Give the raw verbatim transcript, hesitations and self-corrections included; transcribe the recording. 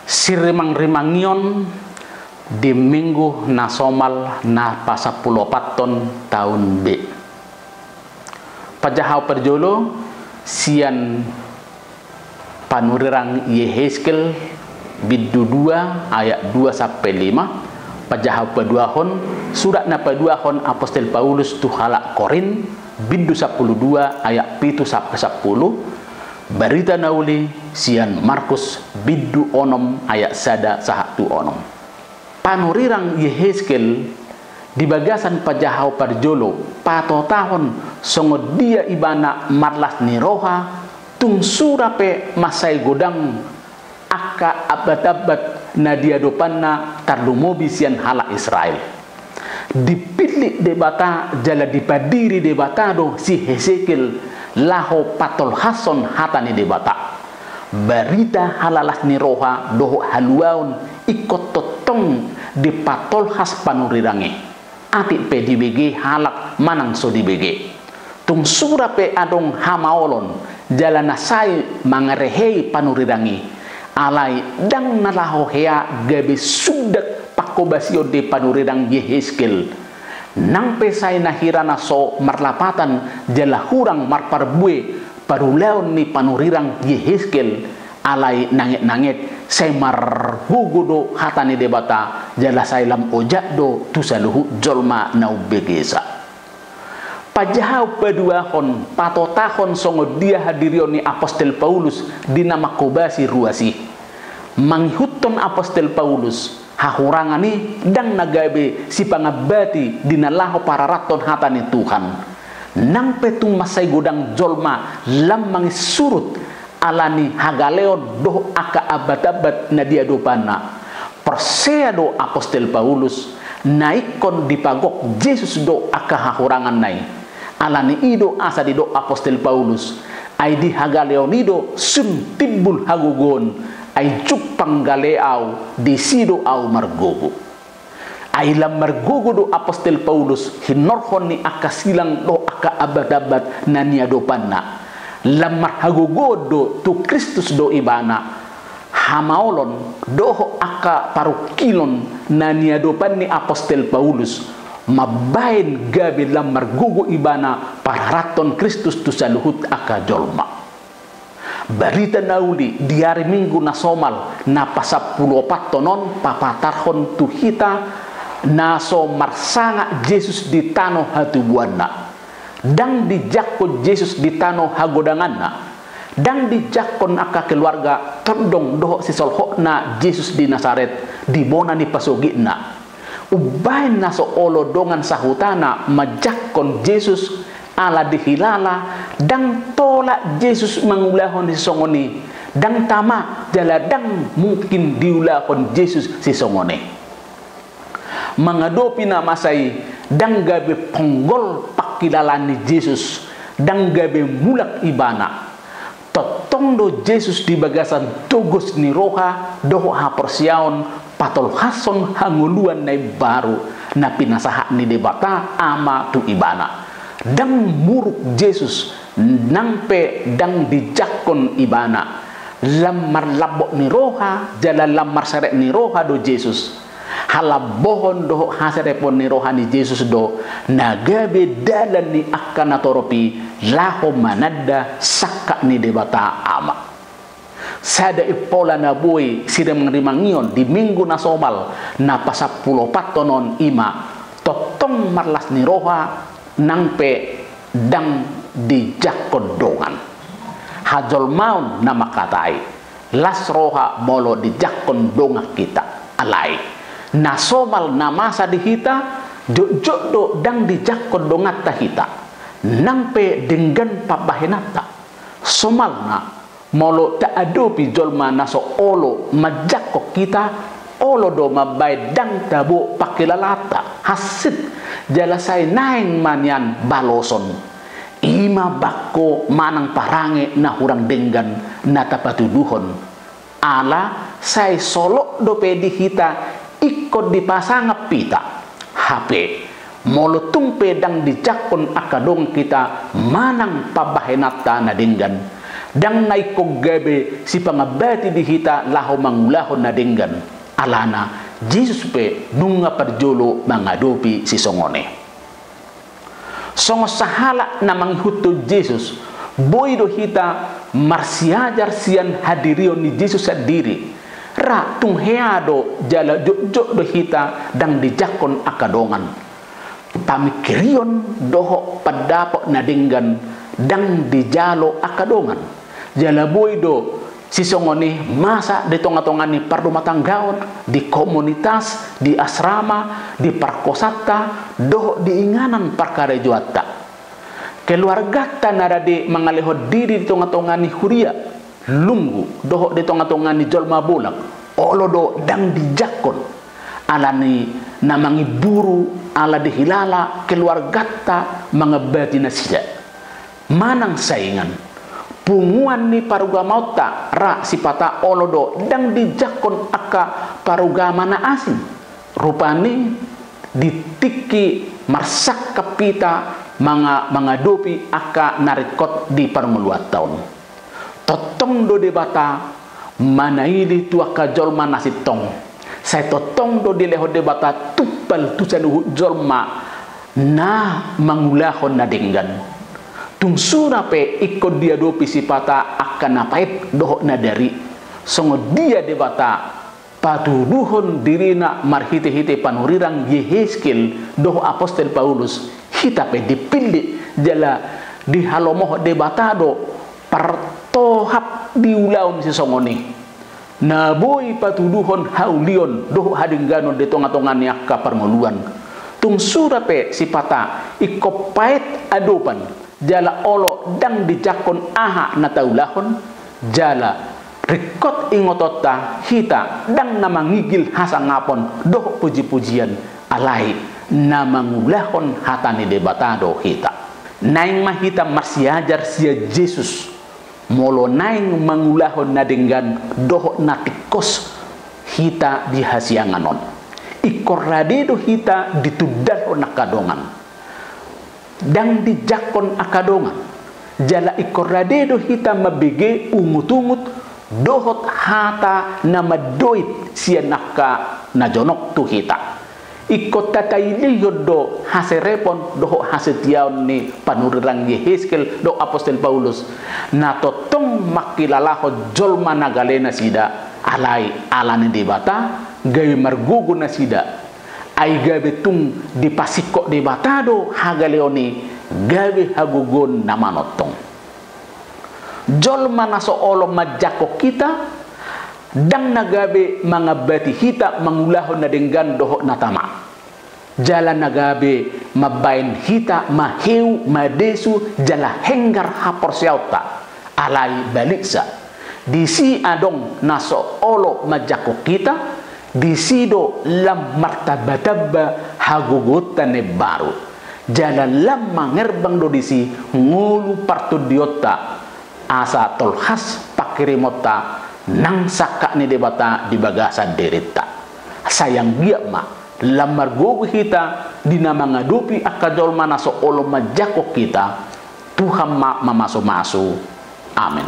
Sirimangrimangion di Minggu na somal na pasampuluopathon taon B. Pajahaon parjolo sian panurirang Yehezkiel bindu dua ayat dua sampe lima. Pajahaon paduahon surat na paduahon apostel Paulus tu halak Korint bindu sampulu dua ayat pitu sampe sampulu. Barita na uli sian Markus bindu onom ayat sada sahat tu onom. Panurirang Yehezkiel di bagasan pajahaon parjolo patotahon songon dia ibana marlas ni roha tung sura pe mansai godang angka abatambat na di adopanna tarlumobi sian halak Israel. Dipillit Debata jala dipadiri Debata do si Hezekiel laho patolhashon hata ni Debata. Barita halalas ni roha dohot haluaon ingkon tongtong dipatolhas panurirang i. Atik pe dibege halak manang so dibege. Tung sura pe adong hamaolon jala na sai mangarehei panurirang i. Alai ndang na laho hea gabe sundat pangkobasion ni panurirang Yehezkiel. Nang pe sai na hira na so marlapatan jala hurang marparbue parulaon ni panurirang Yehezkiel, alai nangetnanget sai margogo do hata ni Debata jala sai lam ojak do tu saluhut jolma na umbegesa. Pajahaon paduahon patotahon songon dia hadirion ni apostel Paulus di na mangkobasi ruas i. Mangihuthon apostel Paulus, hahurangan i ndang na gabe sipangambati di na laho pararathon hata ni Tuhan. Nang pe tung mansai godang jolma lam mangisurut ala ni hagaleon dohot angka abatambat na di adopanna. Porsea do apostel Paulus na ingkon dipagok Jesus do angka hahuranganna i. Ala ni i do asa didok apostel Paulus, ai di hagaleon i do sun timbul hagogoon, ai jumpang gale ahu, disi do ahu margogo. Ai lam margogo do apostel Paulus hinorhon ni angka silang dohot angka abatambat na niadopanna. Lam marhagogoon do tu Kristus do ibana. Hamaolon dohot angka parungkilon na niadopan ni apostel Paulus mambaen gabe lam margogo ibana pararathon Kristus tu saluhut angka jolma. Barita na uli di ari Minggu na somal na pasampuluopathon on papatarhon tu hita na so marsangap Jesus di tano hatubuanna. Ndang dijangkon Jesus di tano hagodanganna. Ndang dijangkon angka keluarga tondong dohot sisolhotna Jesus di Nasaret di bona ni pasogitna. Umbaen na so olo dongan sahutana manjangkon Jesus ala dihilala ndang tolap Jesus mangulahon sisongon i, ndang tama jala ndang mungkin diulahon Jesus sisongon i. Mangadopi na masa i ndang gabe ponggol pangkilalaan ni Jesus, ndang gabe mulak ibana. Tongtong do Jesus di bagasan togos ni roha dohot haporseaon patolhashon hangoluan na imbaru na pinasahat ni Debata Ama tu ibana. Ndang muruk Jesus nang pe ndang dijangkon ibana. Lam marlambok ni roha jala lam marserep ni roha do Jesus. Halambohon dohot haserepon ni roha ni Jesus do na gabe dalan ni angka na torop i laho mananda sangkap ni Debata Ama. Sada impola na boi sirimangrimangion di Minggu na somal na pasampuluopathon on i ma tongtong marlas ni roha nang pe ndang dijangkon dongan. Hajolmaon na mangkatai, las roha molo dijangkon dongan hita. Alai na somal na masa di hita, jotjot do ndang dijangkon donganta hita nang pe denggan pambahenanta. Somalna, molo taadopi jolma na so olo manjangkon hita, olo do mambaen ndang tabo pangkilalaanta, hansit, jala sai naeng ma nian baloson. I ma bangko manang parange na hurang denggan na tapatuduhon. Ala sai solot dope di hita ingkon dipasangap hita. Hape molo tung pe ndang dijangkon angka dongan hita manang pambahenanta na denggan, Ndang na ingkon gabe sipangambati di hita laho mangulahon na denggan, alana Jesus pe nunga parjolo mangadopi sisongon i. Songon sahalak na mangihuthon Jesus, boi do hita marsiajar sian hadirion ni Jesus sandiri. Ra tung hea do jala jotjot do hita ndang dijangkon angka dongan. Pamingkirion dohot pandapot na denggan ndang dijalo angka dongan. Jala boi do sisongon i masa di tongatonga ni parrumatanggaon, di komunitas, di asrama, di parkosanta, dohot di inganan parkarejoanta. Keluarganta na rade mangalehon diri di tongatonga ni huria, lunggu, dohot di tongatonga ni jolma bolak, olo do ndang dijangkon. Alani na mangimburu ala dihilala keluarganta mangambati nasida. Manang saingan, punguan ni parugamaonta ra sipata olo do ndang dijangkon angka parugama na asing. Rupani di tingki marsangkap hita manga-, mangadopi angka na ringkot di parngoluanta on. Tongtong do Debata manaili tu angka jolma na sintong. Sai tongtong do dilehon Debata tumpal tu saluhut jolma na mangulahon na denggan. Tung sura pe ingkon diadopi sipata angka na paet dohot na darik, songon dia Debata patuduhon dirina marhitehite panurirang Yehezkiel dohot apostel Paulus, hita pe dipillit jala dihalomohon Debata do partohap di ulaon sisongon i. Na boi patuduhon haulion dohot hadengganon di tongatonga ni angka parngoluan. Tung sura pe sipata ingkon paet adopan, jala olo ndang dijangkon aha na taulahon, jala ringkot ingotonta hita ndang na mangigil hasangapon dohot pujipujian, alai na mangulahon hata ni Debata do hita. Naeng ma hita marsiajar sian Jesus, molo naeng mangulahon na denggan dohot na tingkos hita di hasiangan on. Ingkon rade do hita ditundalhon angka dongan. Ndang dijangkon angka dongan. Jala ingkon rade do hita mambege ungutungut dohot hata na mandoit sian angka na jonok tu hita. Ingkon tatailihon do haserepon dohot hasetiaon ni panurirang Yehezkiel dohot apostel Paulus, na tongtong mangkilalahon jolma na gale nasida, alai ala ni Debata gabe margogo nasida. Ai gabe tung dipasingkop Debata do hagaleon i gabe hagogoon na manongtong. Jolma na so olo manjangkon hita, ndang na gabe mangambati hita mangulahon na denggan dohot na tama. Jala na gabe mambaen hita maheu, madesu, jala henggar haporseaonta. Alai baliksa, disi adong na so olo manjangkon hita, disi do lam martambatamba hagogoonta na imbaru. Jala lam mangerbang do disi ngolu partondionta, asa tolhas pangkirimonta nang sangkap ni Debata di bagasan dirinta. Sai anggiat ma lam margogo hita di na mangadopi angka jolma na so olo manjangkon hita. Tuhan ma mamasumasu. Amen.